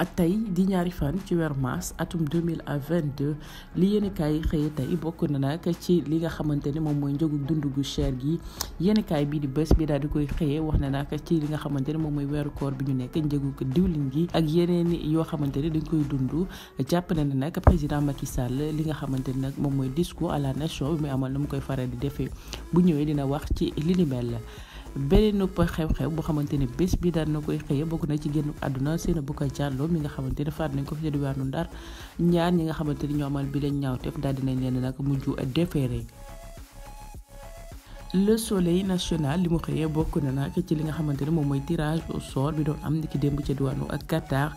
tey di ñaari fan ci weeru mars atum 2022 li yéenekaay yi xëye tey bokk na nag ci li nga xamante ne moom mooy njëgu dund gu cher gi yéenekaay bii di bés bi daal di koy xëyee wax na nag ci li nga xamante ne moom mooy weeru koor bi ñu nekk njëgu diwlin gi ak yeneen yoo xamante ne dañ koy dund jàpp na ne nag président Macky Sall li nga xamante ne nag moom mooy discours à la nation bi muy amal na mu koy faral di defee bu ñëwee dina wax ci li ni mel. beneen xew-xew boo xamante ne bés bi daal na koy xëyee bokk na ci génn àdduna Seynabou Diallo mi nga xamante ne faat nañ ko fi ci diwaanu Ndar ñaar ñi nga xamante ni ñoo amal bi leen ñaawteef daal dinañ leen nag mujj déféré. Le Soleil national li mu xëyee bokk na nag ci li nga xamante ne moom mooy tirage au sort bi doon am ni ki démb ca diwaanu ak Qatar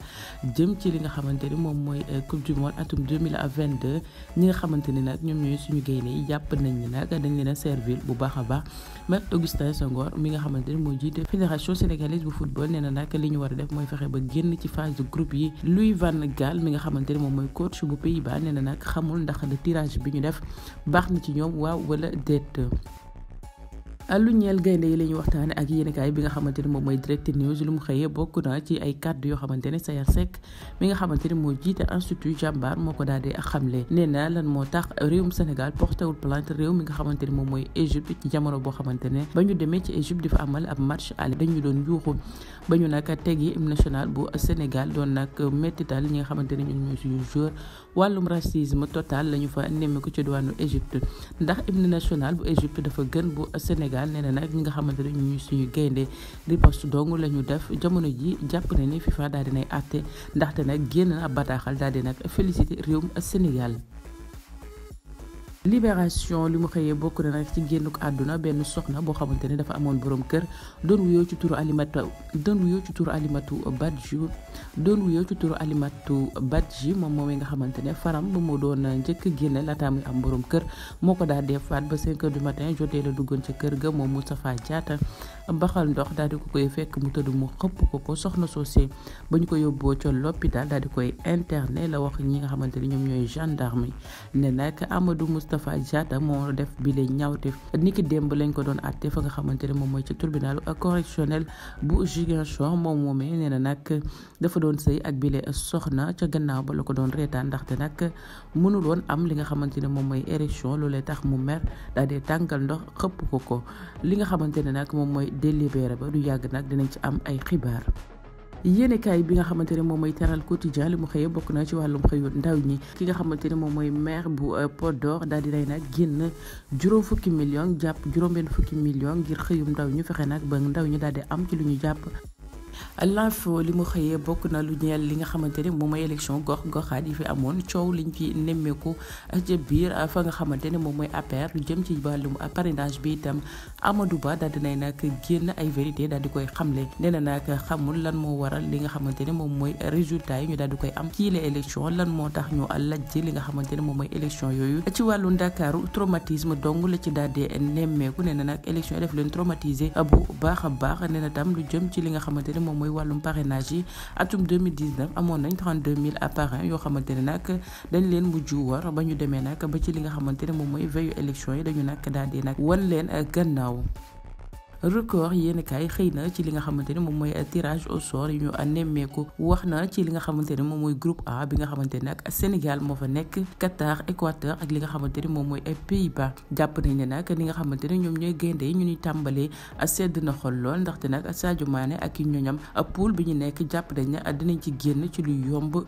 jëm ci li nga xamante ni moom mooy coupe du monde atum 2022 ñi nga xamante ni nag ñoom ñooy suñu gaynde yi jàpp nañ ni nag dañ leen a servir bu baax a baax Maître Augustin Senghor mi nga xamante ni moo jiite fédération sénégalaise bu football nee na nag li ñu war a def mooy fexe ba génn ci phase de groupe yi Louis van Gaal mi nga xamante ni moom mooy coach bu Pays-Bas nee na nag xamul ndax le tirage bi ñu def baax na ci ñoom waaw wala déet. lu ñeel gaynde yi la ñuy waxtaane ak yéenekaay bi nga xamante ne moom mooy Direct News lu mu xëyee bokk na ci ay kàddu yoo xamante ne Sayar Seck mi nga xamante ne moo jiite institut Jambar moo ko daal di xamle nee na lan moo tax réewum Sénégal portéwul plainte réew mi nga xamante ne moom mooy Égypte ci jamono boo xamante ne ba ñu demee ci Égypte di fa amal ab match aller dañu doon yuuxu ba ñu nag tegi hymne national bu Sénégal doon nag méttital ñi nga xamante ne ñoom ñooy suñu joueur wàllum racisme total la ñu fa nemmeeku ci diwaanu Égypte ndax hymne national bu Égypte dafa gën bu Sénégal nee na nag ñi nga xamante ne ñu suñu gaynde riposte dong la ñu def jamono ji jàpp na ni FIFA daal dinay àtte ndaxte nag génn na ab bataaxal daal di nag félicité réewum Sénégal. Libération li mu xëyee bokk na nag ci génnuk àdduna benn soxna boo xamante ne dafa amoon borom kër doon wuyoo ci turu Alimatu Badji moom moom nga xamante ne faram ba mu doon njëkk génne laata muy am borom kër moo ko daal di faat ba 5 heures du matin jotee la duggoon ca kër ga moom Moustapha Diatta baxal ndox daal di ko koy fekk mu tëdd mu xëpp ko soxna soosé ba ñu ko yóbboo ca l'hôpital daal di koy interné la wax ñi nga xamante ne ñoom ñooy gendarme ne nag Amadou Moustapha Diatta moo def bile ñaawteef niki démb lañ ko doon àtte fa nga xamante ne moom mooy ci tribunal correctionnel bu Ziguinchor moom moomee nee na nag dafa doon sëy ak bile soxna ca gannaaw ba la ko doon reetaan ndaxte nag mënul woon am li nga xamante ne moom mooy érection loolee tax mu mer daal di tàngal ndox xëpp ko li nga xamante ne nag moom mooy délibéré ba du yàgg nag dinañ ci am ay xibaar. yéenekaay bi nga xamante ne moom mooy Teral Quotidien li mu xëyee bokk na ci wàllum xëyu ndaw ñi ki nga xamante ne moom mooy maire bu Podor daal di lay nag génn juróom fukki million jàpp juróom-benn fukki million ngir xëyum ndaw ñu fexe nag ba ndaw ñi daal di am ci lu ñu jàpp. L'info li mu xëyee bokk na lu ñeel li nga xamante ne moom mooy élection goxaat yi fi amoon coow liñ fi nemmeeku ca biir fa nga xamante ne moom mooy APR lu jëm ci wàllum parrainage bi itam Amadou Ba daal dinay nag génn ay vérité daal di koy xamle nee na nag xamul lan moo waral li nga xamante ne moom mooy résultat yi ñu daal di koy am ci les élections lan moo tax ñu lajj li nga xamante ne moom mooy élection yooyu ci wàllu Ndakaaru traumatisme dong la ci daal di nemmeeku nee na nag élection yi def leen traumatisé bu baax a baax nee na tam lu jëm ci li nga xamante ne moom mooy wàllum parrainage yi atum 2019 amoon nañ 32 000 parrains yoo xamante ne nag dañ leen mujj war ba ñu demee nag ba ci li nga xamante ne moom mooy veillu élection yi dañu nag daal di nag wan leen gannaaw. Record yéenekaay xëy na ci li nga xamante ne moom mooy tirage au sort yi ñu nemmeeku wax na ci li nga xamante ne moom mooy groupe A bi nga xamante ne nag Sénégal moo fa nekk Qatar Équateur ak li nga xamante ne moom mooy Pays-Bas jàpp nañ ne nag li nga xamante ne ñoom ñooy gaynde yi ñu ñuy tàmbalee sedd na xol lool ndaxte nag Sadio Mané ak i ñoñam poule bi ñu nekk jàpp nañ ne dinañ ci génn ci lu yomb.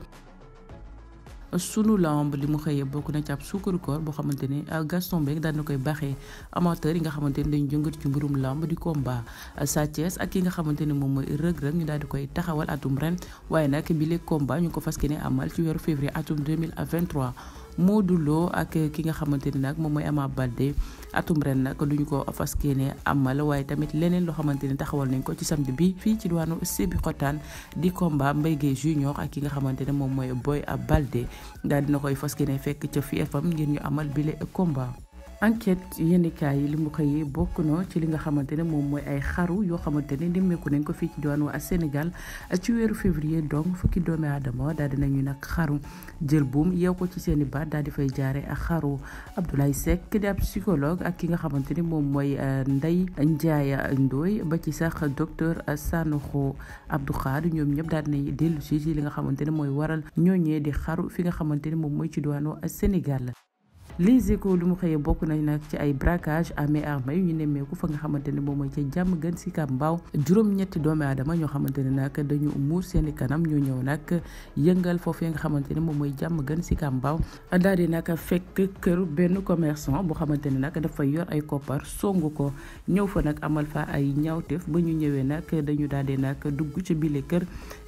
Sunu lamb li mu xëyee bokk na ci ab suukaru koor boo xamante ne Gaston Mbengue daal na koy baaxee amateur yi nga xamante ne dañu jëngatu ci mbirum lamb di combat Sa Thiès ak ki nga xamante ne moom mooy Reug Reug ñu daal di koy taxawal atum ren waaye nag bile combat ñu ko fas yéene amal ci weeru février atum 2023 Modou Lo ak ki nga xamante ne nag moom mooy Ama Baldé atum ren nag duñu ko fas yéene amal waaye tamit leneen loo xamante ne taxawal nañ ko ci samedi bi fii ci diwaanu Sébikotane di combat Mbaye Guèye Junior ak ki nga xamante ne moom mooy Boy Baldé daal dina koy fas yéene fekk ca FFM ngir ñu amal bile combat. enquête yéenekaay yi li mu xëyee bokk na ci li nga xamante ne moom mooy ay xaru yoo xamante ne nemmeeku nañ ko fii ci diwaanu Sénégal ci weeru février donc fukki doomi aadama daal di nañu nag xaru jël buum yeew ko ci seen i baat daal di fay jaare ak xaru. Abdoulaye Seck di ab psychologue ak ki nga xamante ni moom mooy Ndeye Ndiaye Ndoye ba ci sax docteur Sanokho Abdou Khadre ñoom ñëpp daal di nañ dellu si li nga xamante ne mooy waral ñooñee di xaru fi nga xamante ni moom mooy ci diwaanu Sénégal. Les Échos lu mu xëyee bokk nañ nag ci ay braquage à main armée yu ñu nemmeeku fa nga xamante ne moom mooy ca jàmm gën si Sicap Mbao juróom-ñetti doomi aadama ñoo xamante ne nag dañu muur seeni kanam ñu ñëw nag yëngal foofu nga xamante ne moom mooy jàmm gën si Sicap Mbao daal di nag fekk kër benn commerçant boo xamante ne nag dafay yor ay koppar songu ko ñëw fa nag amal fa ay ñaawteef ba ñu ñëwee nag dañu daal di nag dugg ci bile kër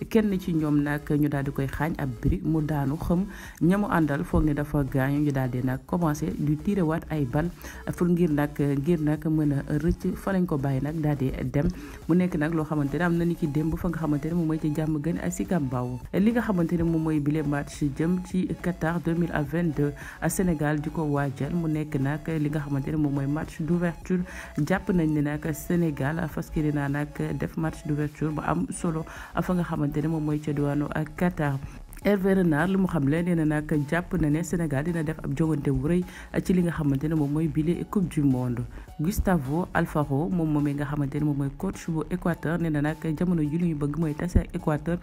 kenn ci ñoom nag ñu daal di koy xaañ ab brique mu daanu xëm ñamu àndal foog ne dafa gaañu ñu daal di nag commencé di tiré waat ay bal pour ngir nag mën a rëcc fa lañ ko bàyyi nag daal di dem mu nekk nag loo xamante ne am na ni ki démb fa nga xamante ne moom mooy ci jàmm gën ak Sicap Mbao li nga xamante ne moom mooy bile match jëm ci Qatar 2022 Sénégal di ko waajal mu nekk nag li nga xamante ne moom mooy match d'ouverture jàpp nañ ne nag Sénégal fas yéene naa nag def match d'ouverture bu am solo fa nga xamante ne moom mooy ca diwaanu ak Qatar. Hervé Renard li mu xam leen nee na nag jàpp na ne Sénégal dina def ab jogante bu rëy ci li nga xamante ne moom mooy bile coupe du monde. Gustavo Alfaro moom nga xamante ne moom mooy coach bu Équateur nee na nag jamono ji li ñu bëgg mooy tase ak Équateur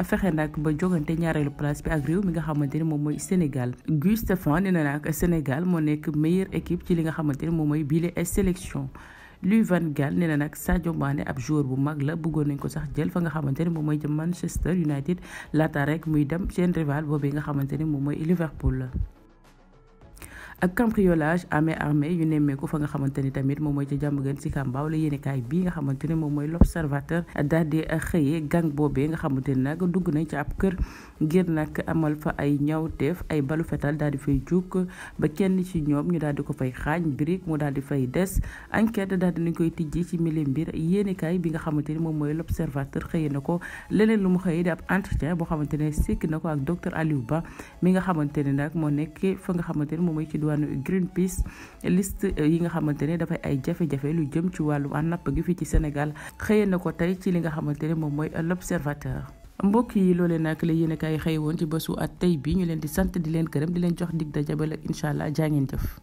fexe nag ba jogante ñaareelu place bi ak réew mi nga xamante ne moom mooy Sénégal. Guy Stéphane nee na nag Sénégal moo nekk meilleure équipe ci li nga xamante ne moom mooy bile sélection. Louis van Gaal nee na nag Sadio Mané ab joueur bu mag la bëggoon nañ ko sax jël fa nga xamante ne moom mooy jëm Manchester United laata rek muy dem seen rival boobee nga xamante ne moom mooy Liverpool. ak cambriolage à main armée yu nemmeeku fa nga xamante ni tamit moom mooy ca jàmm gën Sicap Mbao la yéenekaay bii nga xamante ne moom mooy l'observateur daal di xëyee gang boobee nga xamante ni nag dugg nañ ci ab kër ngir nag amal fa ay ñaawteef ay balu fetal daal di fay jukk ba kenn ci ñoom ñu daal di ko fay xaañ brique mu daal di fay des enquête daal di nañ koy tijji ci mille mbir yéenekaay bi nga xamante ni moom mooy l'observateur xëyee na ko leneen lu mu xëyee di ab entretien boo xamante ne sikk na ko ak docteur Aliou Ba mi nga xamante ne nag moo nekk fa nga xamante ne moom mooy ci Greenpeace liste yi nga xamante ne dafay ay jafe-jafe lu jëm ci wàllu napp gi fii ci Sénégal xëyee na ko tey ci li nga xamante ne moom mooy l'observateur. mbokk yi loolee nag la yéen a kaay xëy woon ci bésu at tey bi ñu leen di sant di leen gërëm di leen jox dig daje ba ëllëg incha allah jaa ngeen jëf.